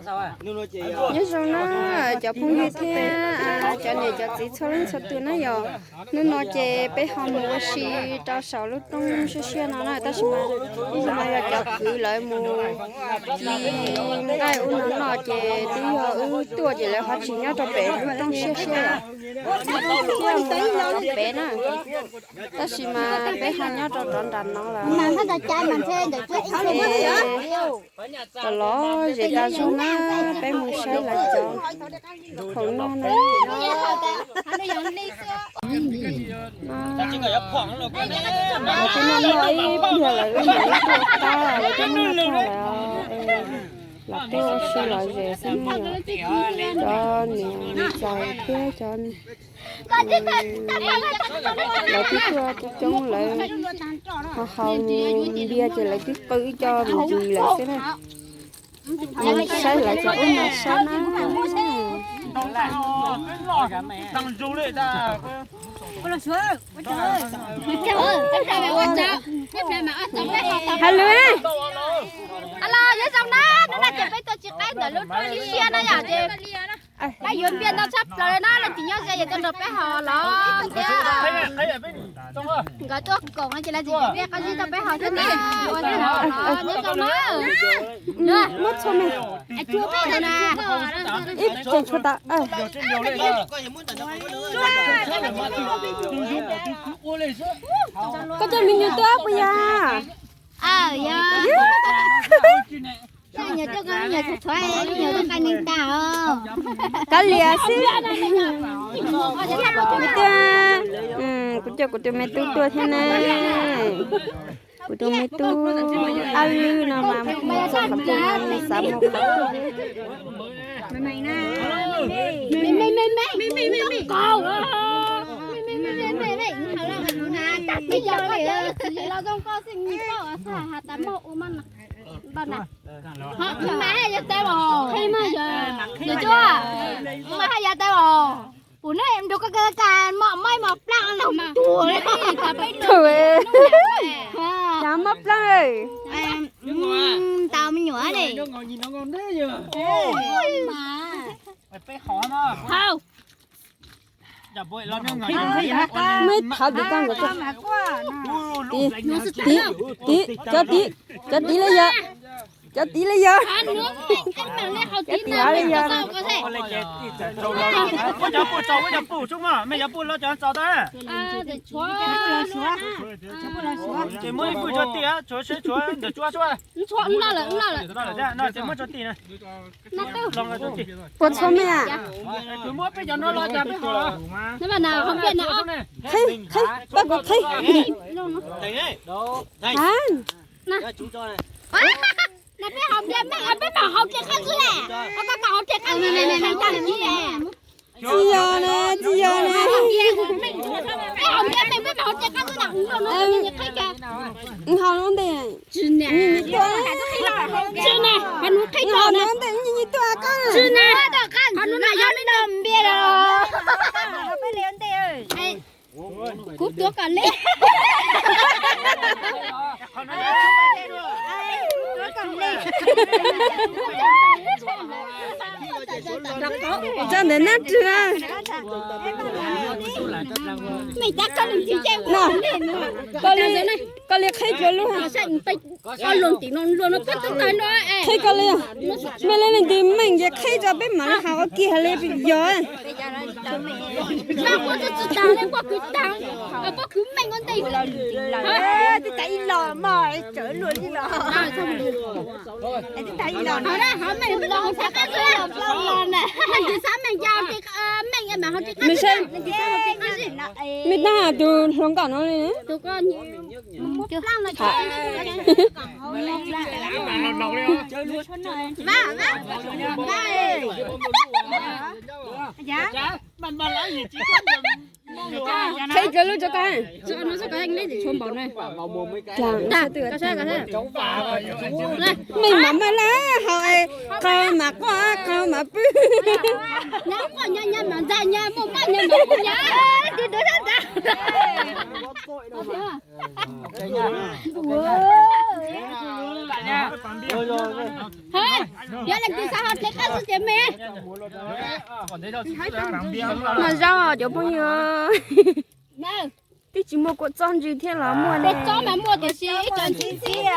Nyob zoo na cov phooj ywg thiab cov niam cov txiv txhua leej txhua tus na yom. Hnub no ces peb ho mus ua si rau saum lub roob siab siab no na, tab sis mas ib zaug mas yog cov kwv lawv mus ci nqaij ub no no ces twb yog wb tuaj ces lawv ho tsis nyob rau pem lub roob siab siab lawm. Thiaj mus rau pem na, tab sis mas peb ho nyob rau rov nram no lawm. Los los zem tas zog na, peb mus saib lawv cov khoom noj na. Lawv twb noj noj ib pliag lawm, lawv twb noj noj tag lawm, los tuaj ua si los zem xwb na. Cov niam txaus thiab cov lawv twb tuaj coob coob lawm, ho haus npias ces lawv twb qw ib co mus ntsis lawm xwb na. Mus saib lawv cov ub no sab na. Hais lus. Alo, nyob zoo na, hnub no ces peb tuaj ci qaib ntawm lub roob siab siab na yom, ces peb yuav npias ntau tshaj plaws na, leej twg nyob ze ces tuaj nrog peb haus los thiab. Nkawd tuaj koom no ces lawv tsis yuav npias qab zib rau peb haus thiab na, ua li no los nyob zoo na. Muab txhua me, ib tseem txhua tas. Koj coj me nyuam tuaj puas yog? Kav liam xwb. Kuv tuaj, kuv coj kuv tus me tub tuaj thiab na. Kuv tus me tub Ab Lwb no mas mus txog qhov twg mas nws xav mus qhov twg. Mas haj yog tes os, yog cuab, mas haj yog tes os. Kuv ne nrug koj ka mom maib mos plaaj los mus tuag li. Cas mob plaab. Tau me nyuam ne. Muab thov tim koj nkaus. Tim, tim, cov tim, cov tim li yog, cov tim li yog, cov tim li yog. Muab ib pwg tso tim, tshuav seb tshuav ntawm tsua xwb. Muab tso tim. Puas txhua me? Qhib, qhib, pab kuv qhib. Peb haus npias meej, peb mam haus ris qab xwb ne. Koj kom haus ris qab xwb ne. Tsis yog na, tsis yog na. Peb haus npias meej, peb mam haus ris qab xwb na. Haus lub ntej, tsis ne, haus lub ntej, nyiam nyiam tuaj koj. Tsis ne, haus lub ntej, yog lub npias los. Kuv tuav kom li. Tso ntawm nab rwg. Koj li, koj li qhib dua lub. Qhib koj li. Mej li leej twg meej ces qhib tso peb mam li haus ua ke hais li yog. Twb tas ib los mog, tsawv luaj li los. Twb tas ib los. Nws saib, mej tab tus hluas nkauj no li. Qhib koj lub tso koj. Mej mam maj laj haus, qau mam quaj, qau mam pw. Hais, Yog leej twg xav ho dle qab zib ces me. Noj zaub cov phooj ywg. Twb tsis muaj kua txob ntsws thiab los muaj ne. Tsob mas muaj tiam sis ib co ntxhib ntxhib.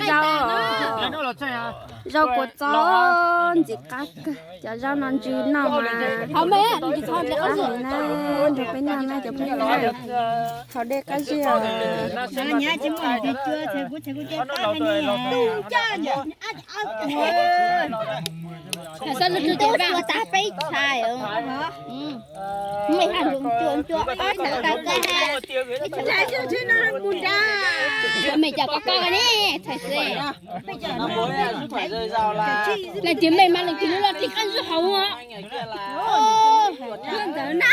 Zaub, zaub kua txob ntxim qab kawg. Cov zaub no ntsws noj mas qab heev na. Nrog peb noj na cov phooj ywg na. Haus dej qab zib os. Xav xav lub tsuj ces vaj tas peb txhais. Me cov koj koj ne, txhais xwb. Leej twg me mas leej twg lub loj tib qab zib haus. Ntawd na.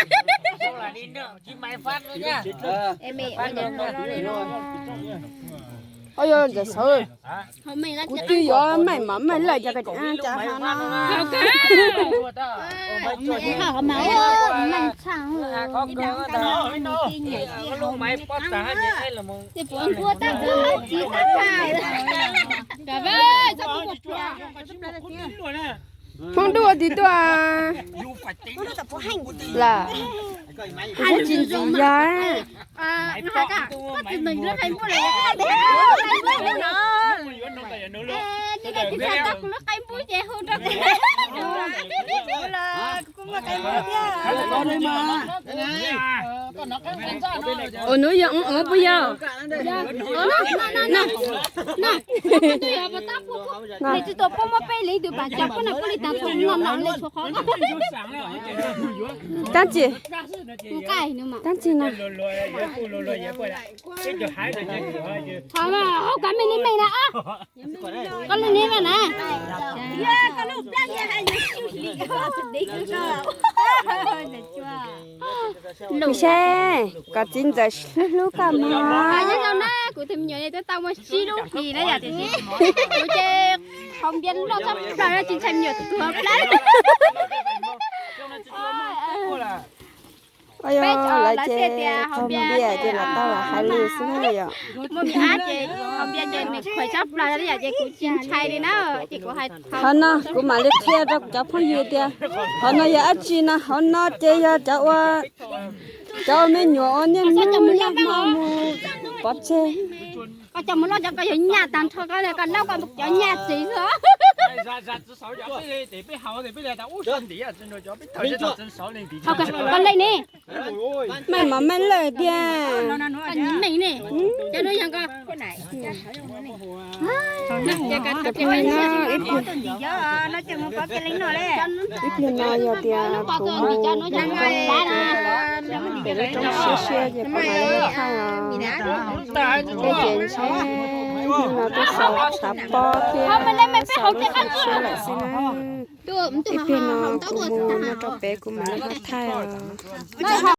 Ntxawm sawv, kuv twb yuav meej mas meej lawm cov koj cas ha no. Hmoob dua tim tuaj. Lawm, kuv tsis ntxiv yog. Ua nuav yog ua puas yog? Tab tsi, tab tsi no. Hauv kav me li me na. Koj lub neb na. Kuv seb kom txiv ntxawm hlub hlub koj mog. Nyob zoo na, kuv tus me nyuam twb tau muaj tsib lub hlis na yom, tiam sis kuv ces haus npias loj tshaj plaws, tsis ntshai me nyuam tuag plab. Peb cov lawv ces qaug npias ces los tau los hais lus xwb na yom. Muaj me ab ces haus npias ces nws khuav tshaj plaws li yom, ces kuv tsis ntshai li na, ces kuv hais. Qhov no kuv mam li qhia rau cov phooj ywg tias qhov no yog dab tsi no, qhov no ces yog cov ua, cov ua me nyuam ua niaj hnub niaj hmo mus pov tseg. Koj coj mus loj cov koj yog nyaj tag nrho, koj koj laub koj cov nyaj txiv xwb. Koj leej ne. Meej mas meej lawm tiag. Meej ne. Cov no yog koj. Ib pliag no yog tias kuv mus pem lub roob siab siab ces kuv mam li thaij os. Tej ces ntshai, hnub no tuaj xav pob thiab xav lub roob siab lawm xwb na. Ib pliag no kuv mus no rau pem kuv mam li ho thaij os.